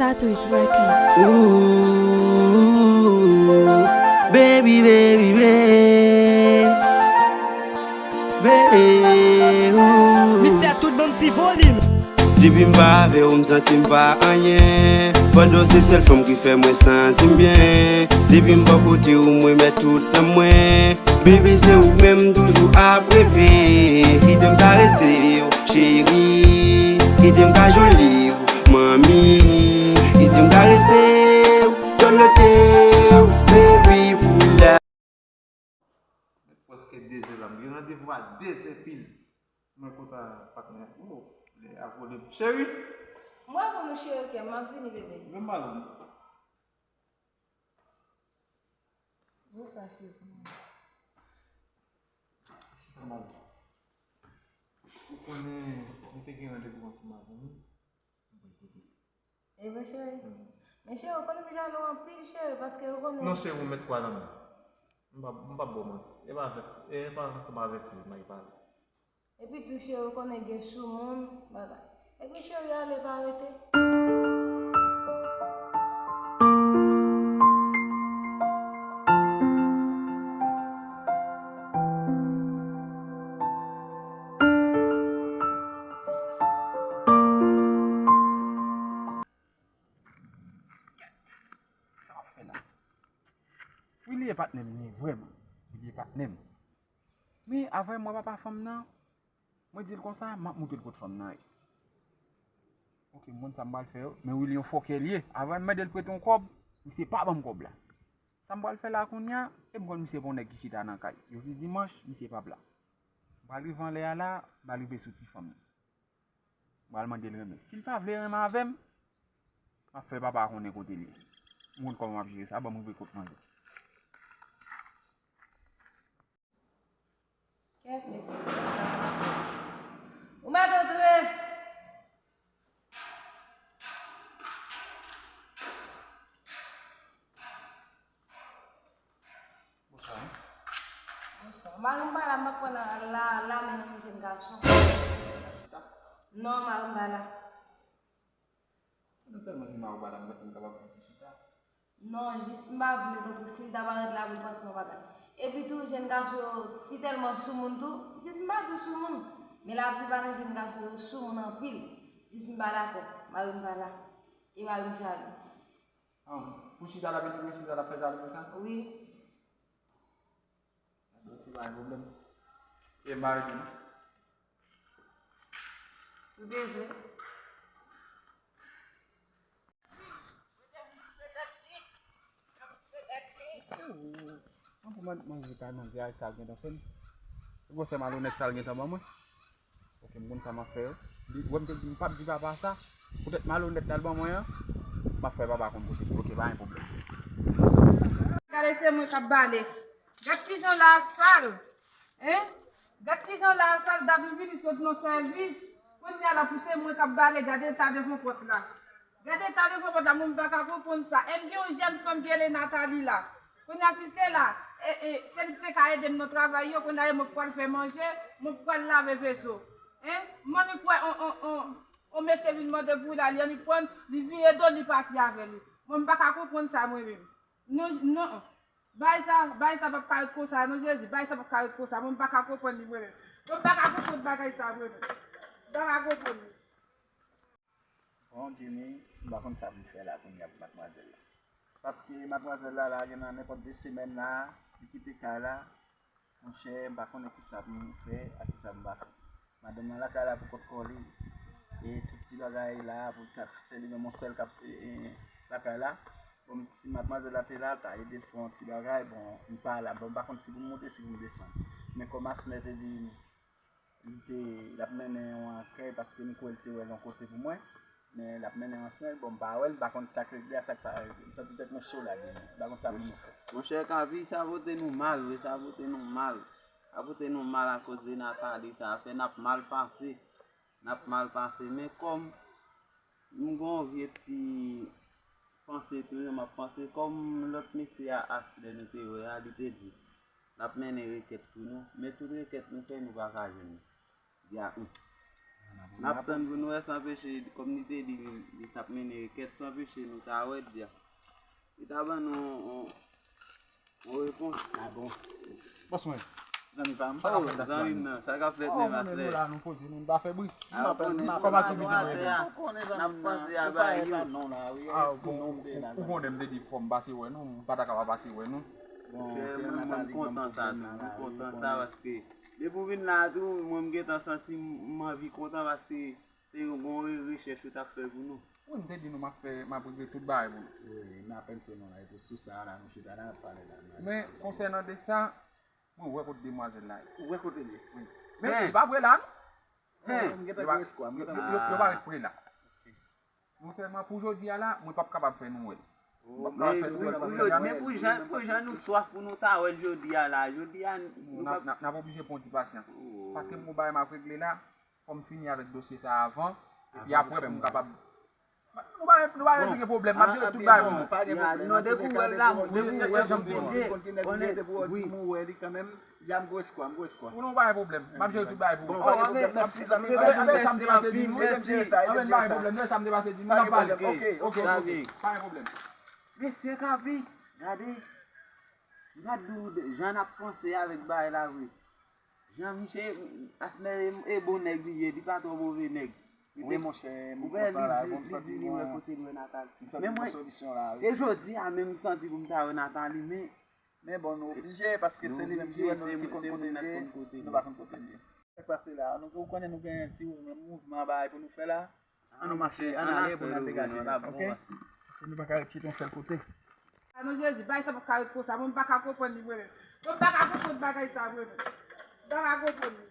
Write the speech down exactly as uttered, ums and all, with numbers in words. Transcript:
Tatoit Records. Ooh, baby, baby, baby. Baby, ooh. Mistè tout banm ti volim. Depi m pa avè w, m santi m pa anyen. Pandan w se sèl fanm ki fè mwen santi m byen. Depi m bò kote w, mwen mèt tout nan mwen. Baby, se ou menm m toujou ap reve. Kite m karese w, cheri. Kite m kajole w, manmi. Kite m karese w, dòlote w, baby, pou la. Prèske de zè la, m gen randevou a de zè pil. Mwen kontan patnè. Oh, lè a vole. Cheri! Mwen avè nou cheri kè m, m ap vini bebe. Vin m balon. Bonswa cheri. Chita mal. Ou konnen nou te gen randevou ansanm avè nou. Ebyen cheri. Men cheri, ou konnen m jalou anpil cheri, paske ou konnen. Non cheri, ou met kwa nan men. M pa, m pa ba w manti. E pa avèk, e pa ansanm avèk fi m al pale. Epi tou cheri, ou konnen gen soumoun, bagay. Epi cheri, ale pa rete. Sa w ap fè la? Willy e patnè m li ye vrèman. Willy e patnè m. Men avè mwen papa fanm nan, mwen di l konsa, m ap montre l kot fanm nan ye. Ok, m konn sa m pral fè yo, men Willy yon fòkè l ye. Avè m mande l prete yon kòb, misye pa ban m kòb la. Sa m pral fè la kounye a, e m konn misye pa yon nèg ki chita nan kay. Jodi dimanch, misye p ap la. M pral rive anlè a la, m pral rive sou ti fanm nan. M pral mande l renmen. Si l pa vle renmen avè m, m ap fè papa a konnen kote l ye. M konn kòman m ap jere sa, ban m rive kot manje. Kèt mesye. Ou mèt antre. Bonswa. Bonswa. Mari m pa la, m ap pran la, la, la men nan yon jèn gason. Non, mari m pa la. Non sèlman se mari w pa la, m panse m kapab fè ti chita. Non, jis m pa vle tankou si l ta parèt la pou l panse yon bagay. Epi tou, jèn gason yo si tèlman soumoun tou, jis m pa di w soumoun. Men laplipa nan jèn gason yo soumoun anpil. Jis m pa dakò, mari m pa la. E mari m jalou. Ah, pou chita l ap, pou chita l ap fè jalou konsa? Wi. Ok, pa gen pwoblèm. E mari m? Si w te vle. Mwen pou mwen manje ta manje a sa l gentan fè m. Gwosè malonèt sa l gentan ban mwen. Ok, m konn sa m ap fè yo. Li wè m te di m p ap di papa sa. Poutèt malonèt la l ban mwen an, m ap fè papa konn kote l. Ok, pa gen pwoblèm. Gade se mwen k ap bale. Gad kijan la sal. Hein? Gad kijan la sal, dat m vini sot nan sèvis. Kounye a la pou se mwen k ap bale, gade eta devan pòt la. Gade eta devan pòt la, mwen m pa ka konprann sa. E m gen yon jèn fanm ki rele Nathalie la. Kounye a si l te la, e, e, se li ki te ka ede m nan travay yo, kounye a e mwen k pral fè manje, mwen k pral lave veso. Hein? M annik wè on, on, on, on mesye vin mande pou li la, li annik pran, li vire do, li pati avè li. Mwen m pa ka konprann sa mwen menm. Non, non. Bagay sa, bagay sa p ap ka ret konsa non Jezi, bagay sa p ap ka ret konsa, mwen m pa ka konprann li mwen menm. Mwen m pa ka konprann bagay sa mwen menm. M pa ka konprann li. Bon, Jimmy, m pa konn sa pou m fè la kounye a pou madmwazèl la. Paske madmwazèl la, la gen nan nenpòt de semèn la, li kite kay la. Monchè, m pa konnen kisa pou m fè ak kisa pou m pa fè. Madanm nan lakay la pou kont kò li. E tout ti bagay la pou l ka, se li menm yon sèl k ap, e, e, lakay la. Bon, si madmwazèl la te la, l ta ede l fè yon ti bagay. Bon, m pa la. Bon, m pa konn si pou m monte, si pou m desann. Men kòm Asnè te di, li te, l ap mennen yon ankèy paske m kwè l te wè l yon kote pou mwen. Men l ap mennen yon swen, bon, m pa wè l, m pa konn sa k regle a, sa k pa regle. M santi tèt mwen cho la, Jimmy. M pa konn sa pou mwen fè. Monchè, ka vi sa pote nou mal, wi, sa pote nou mal. Sa pote nou mal akoz de Nathalie, sa fè n ap mal pase. N ap mal pase. Men kòm m gon vye ti panse toujou, m ap panse, kòm lòt mesye a, Asnè, nou te wè a, li te di, l ap mennen rekèt pou nou. Men tout rekèt nou fè, nou pa ka jwenn li. Ya, hmm. N ap tann pou nou wè Sanpeche, kòm li te di li, li t ap mennen rekèt Sanpeche, nou ta wè deja. Li ta ban nou yon, yon, yon repons. Ah bon. Bòs mwen, zanmi pa m, sa k ap fèt la? Oh, zanmi m nan, sa k ap fèt menm, Aslè? Oh, nou la, nou poze, nou pa fè bri. Ah, ou konnen, nou la, nou atè a, n ap panse a bagay yo. Ah, bon, ou konnen m te di fò m pase wè nou, m pa ta ka pa pase wè nou. Monchè, mwen, mwen, m kontan sa tou, m kontan sa paske depi w vin la tou, mwen, m gentan santi m, m anvi kontan paske se yon bon re-, rechèch ou t ap fè pou nou. Wi, m te di nou m ap fè, m ap regle tout bagay pou nou. Wi, m apèn se nou la, epi sou sa la, nou chita la, n ap pale la. Men, konsènan de sa, mwen wè kote demwazèl la ye. Ou wè kote l ye? Wi. Men, li pa pre la, non. Hen. M gentan gen espwa, m gentan gen espwa. Yo, yo, yo pa ret pre la. Non sèlman pou jodi a la, mwen p ap kapab fè nou wè l. Mwen p ap kapab fè nou wè l pou jodi a, men pou jan, pou jan nou swaf pou nou ta wè l jodi a la, jodi a, nou p ap, n ap, n ap oblije pran ti pasyans. Paske m gon bagay m ap regle la, fò m fini avèk dosye sa a avan, epi apre pou m kapab. Nou pa, nou pa rezige pwoblèm, m ap jere tout bagay pou nou. Non, depi w wè l la, depi w wè l, konnen, konnen, Dja m gwo espwa, m gwo espwa. Ou non, pa gen pwoblèm. M ap jere tout bagay pou ou. Bon, pa gen pwoblèm, mèsi, zanmi. Anben, anben, sa m te pase di nou. Mèsi, anben, pa gen pwoblèm. Anben, sa m te pase di nou, n ap pale. Ok, ok, ok, pa gen pwoblèm. Mesye Kapi, gade, gad nou, jan n ap panse avèk bagay la vre. Jan miche, Asnè e, e bon nèg li ye, li pa twò move nèg. Wi, monchè, m kontan la, bon, m santi mwen, li di li wè kote l wè Nathalie. Men mwen, e jodi a menm m santi pou m ta wè Nathalie, men Men bon, nou oblije, paske se li menm ki wè nou, ki konn kote l ye, nou pa konn kote l ye. Sa k pase la? Nou, ou konnen nou gen yon ti mouvman bagay pou nou fè la. An nou mache, an ale pou n al degaje. Ok? Paske nou pa ka ret chita yon sèl kote. A non, Jezi, bagay sa pa ka ret konsa. Mwen, m pa ka konprann li, mwen menm. Mwen, m pa ka konprann bagay sa, mwen menm. M pa ka konprann li.